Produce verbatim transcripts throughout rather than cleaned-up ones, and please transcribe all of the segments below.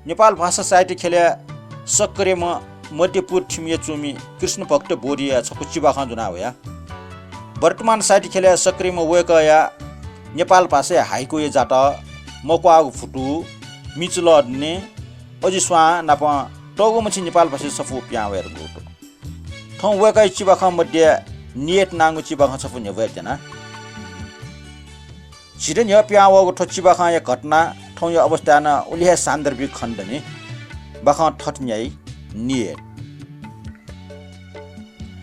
नेपाल भाषा साहित्य ख्यलय् सक्रियम्ह मध्यपुर थिमिया च्वमि कृष्णभक्त बोधिया छकू चिबाखं ज्वना वया। वर्तमान साहित्य ख्यलय् सक्रियम्ह वय्कःया नेपाल भाषाय् हाइकुया जातः, मक्वाःगु भुतू, मिचुलः दुने, अजिस्वां नाप तःगु मछि नेपाल भाषाय् सफू पिहां वये धुंकूगु दु। थौं वय्कःया चिबाखं मध्ये नियत नांगु चिबाखं छपु न्ह्यब्वये त्यना। झीत न्ह्यः पिहां वःगु थ्व चिबाखंया घटना, थौंया अवस्था नं उलि हे सान्दर्भिक खने दनि। बाखं थथे न्ह्याइ, नियत।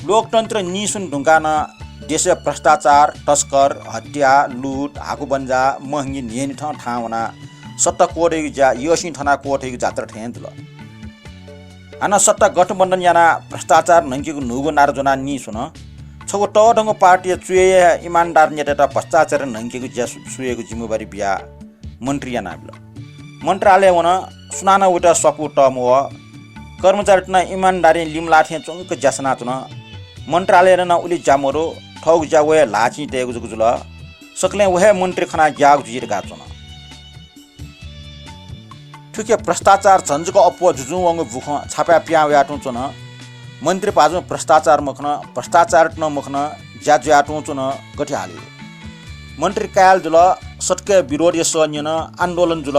लोकतन्त्र नीस्वने धुंकाः नं देशय् भ्रष्टाचार, तस्कर, हत्या, लुट, हाकुबंजा, महंगी न्हियान्हिथं थाहां वनाः सत्ता क्वतयेगु ज्या यःसिं थनाः क्वतयेगु जात्रा थें जुल। हानं सत्ता गठबन्धन यानाः भ्रष्टाचार न्हंकेगु न्हूगु नारा ज्वनाः नीस्वन। छगू तःधंगु पार्टीया च्वय्या इमानदार नेतायात भ्रष्टाचार न्हंकेगु ज्या सु-, स्वयेगु जिम्मेवारी बियाः मन्त्री यानाबिल। मन्त्रालय वन, सुनानं वयात स्वापू तःमवः। कर्मचारीत नं इमानदारीं लिमलाः थें च्वंक ज्या सनाच्वन। मन्त्रालयं नं उलि ज्या मदु, थःगु ज्या वया ल्हाःचिं तयेगु जक जुल। सकलें व हे मन्त्री खनाः ग्याःगु जुइ धकाः च्वन। थुखे भ्रष्टाचार झन जक अप्वः जुजुं वंगु बुखँ छापाय् पिहां वयातुं च्वन। मन्त्री भाजुं भ्रष्टाचार मखन, भ्रष्टाचारत नं मखन, ज्या जुयातुं च्वन, गथे हाले? मन्त्री कायल जुल, सतकय् विरोधया सः न्यन, आन्दोलन जुल।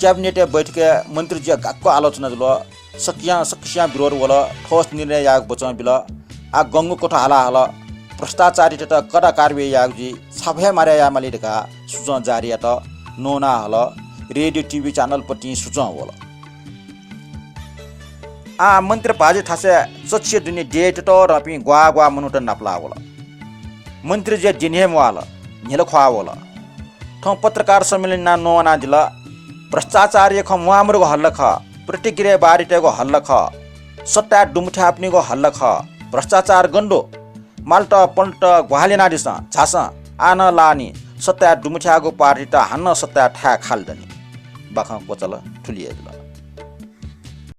क्याबिनेटया बैठकय् मन्त्री जुयाः गाक्क आलोचना जुल। सकसियां, सकसियां विरोध वल, ठोस निर्णय यायेगु वचं बिल। आः गंगु क्वथः हाला हल, भ्रष्टाचारीतय्त कडा कारवाही यायेगु जुइ, छाप हे मारे यायेमाली धकाः सुचं जारी यात। नवाना हल, रेडियो टिभी च्यानलपतिं सुचं वल। आः मन्त्री भाजु थासय् चच्छि दुने देय् ततःधंपिं ग्वाः ग्वाः मनूत नापलाः वल। मन्त्री जुयाः द्यने हे म्वाःल, न्ह्यलख्वाः वल। थौं पत्रकार सम्मेलन यानाः नवानादिल। भ्रष्टाचारया खँ म्वाःमदुगु हल्ला खः, प्रतिक्रियावादीतय्गु हल्ला खः, सत्ताय् दुमुथ्याःपिनिगु हल्ला खः। भ्रष्टाचार गन दु? मालत पनत ग्वाहालि यानादिसँ, झासँ, आः नं लाःनि, सत्ताय् दुमुथ्याःगु पार्टीत हानं सत्ताय् थाय् खाल दनि। बाखं क्वचाल, थुलि हे जुल।